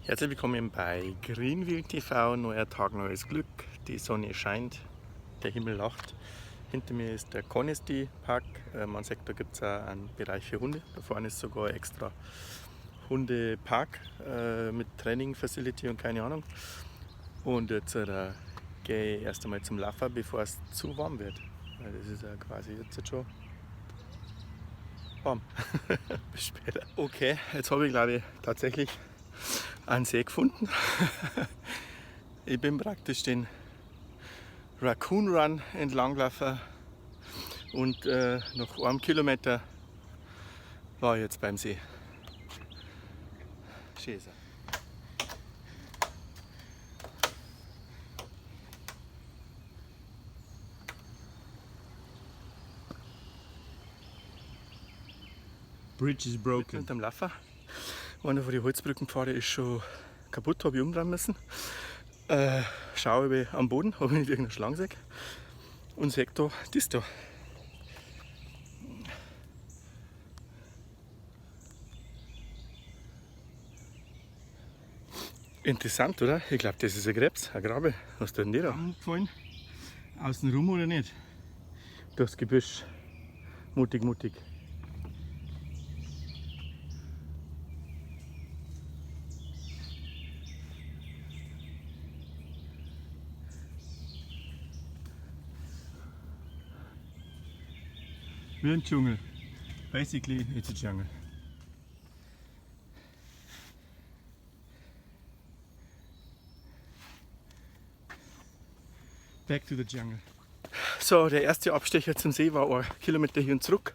Herzlich willkommen bei Greenwheel TV. Neuer Tag, neues Glück. Die Sonne scheint, der Himmel lacht. Hinter mir ist der Conestee Park. Man sieht, da gibt es auch einen Bereich für Hunde. Da vorne ist sogar ein extra Hundepark mit Training Facility und keine Ahnung. Und jetzt gehe ich erst einmal zum Laffer, bevor es zu warm wird. Weil das ist ja quasi jetzt schon warm. Bis später. Okay, jetzt habe ich, glaube ich, tatsächlich einen See gefunden. Ich bin praktisch den Raccoon Run entlang gelaufen und nach einem Kilometer war ich jetzt beim See. Schön ist er. Bridge is broken. Mit dem Laffer. Einer von den Holzbrückenpfade ist schon kaputt, habe ich umdrehen müssen. Schaue ich am Boden, ob ich nicht irgendeine Schlange sehe. Und sehe da das da. Interessant, oder? Ich glaub, das ist ein Krebs, ein Grabe. Was tut denn die da? Gefallen? Außen rum oder nicht? Durchs Gebüsch. Mutig, mutig. Wie ein Dschungel. Basically, it's a jungle. Back to the jungle. So, der erste Abstecher zum See war ein Kilometer hier und zurück.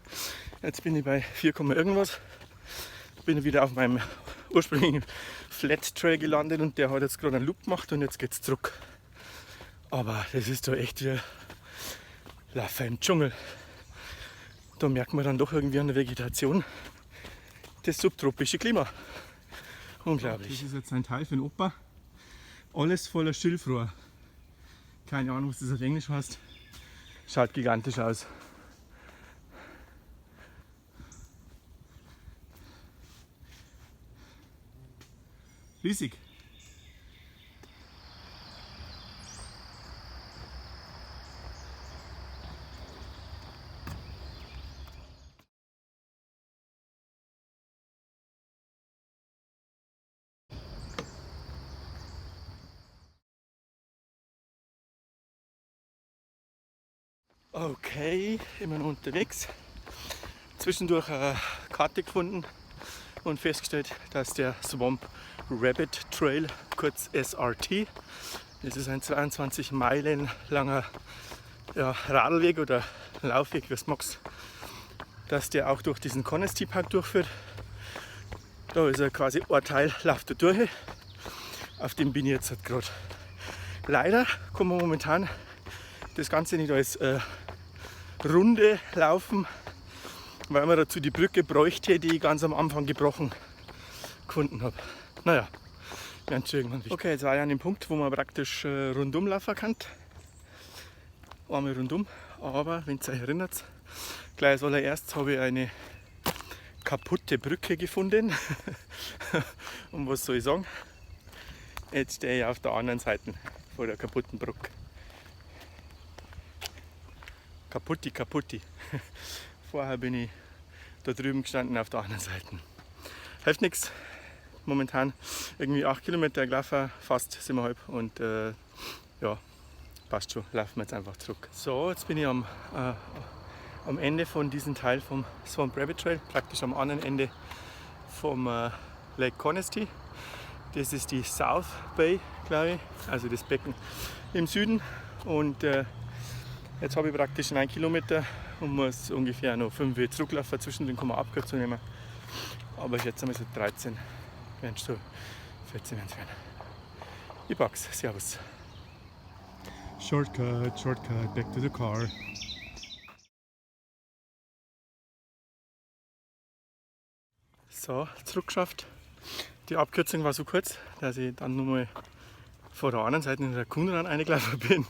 Jetzt bin ich bei 4 Komma irgendwas. Bin wieder auf meinem ursprünglichen Flat Trail gelandet und der hat jetzt gerade einen Loop gemacht und jetzt geht's zurück. Aber das ist doch echt wie Laufen im Dschungel. Da merkt man dann doch irgendwie an der Vegetation das subtropische Klima. Unglaublich. Das ist jetzt ein Teil für den Opa. Alles voller Schilfrohr. Keine Ahnung, was das auf Englisch heißt. Schaut gigantisch aus. Riesig. Okay, immer noch unterwegs. Zwischendurch eine Karte gefunden und festgestellt, dass der Swamp Rabbit Trail, kurz SRT, das ist ein 22 Meilen langer, ja, Radlweg oder Laufweg, wie du magst, dass der auch durch diesen Conestee Park durchführt. Da ist er quasi ein Teil, läuft da durch. Auf dem bin ich jetzt halt grad. Leider kann man momentan das Ganze nicht als Runde laufen, weil man dazu die Brücke bräuchte, die ich ganz am Anfang gebrochen gefunden hab. Naja, werden schon irgendwann wichtig. Okay, jetzt war ich an dem Punkt, wo man praktisch rundum laufen kann. Einmal rundum, aber wenn ihr euch erinnert, gleich als allererstes habe ich eine kaputte Brücke gefunden. Und was soll ich sagen? Jetzt stehe ich auf der anderen Seite vor der kaputten Brücke. Kaputti, kaputti. Vorher bin ich da drüben gestanden auf der anderen Seite. Hilft nix. Momentan irgendwie 8 Kilometer gelaufen, fast 7,5 und ja, passt schon, laufen wir jetzt einfach zurück. So, jetzt bin ich am Ende von diesem Teil vom Swamp Rabbit Trail, praktisch am anderen Ende vom Lake Conestee. Das ist die South Bay, glaube ich, also das Becken im Süden. Und jetzt habe ich praktisch 9 Kilometer und muss ungefähr noch 5 zurücklaufen. Zwischendrin kann man Abkürzung nehmen. Aber ich schätze mal so 13, werden es so 14 werden es werden. Ich pack's. Servus. Shortcut, shortcut, back to the car. So, zurückgeschafft. Die Abkürzung war so kurz, dass ich dann nochmal vor der anderen Seite in der Raccoon Run reingelaufen bin.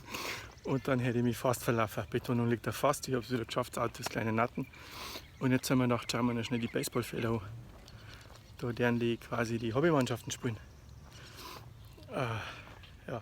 Und dann hätte ich mich fast verlaufen. Betonung liegt da fast. Ich hab's wieder geschafft, das Auto ist kleine Natten. Und jetzt haben wir gedacht, schauen wir noch schnell die Baseballfelder an. Da deren die quasi die Hobbymannschaften spielen. Ja.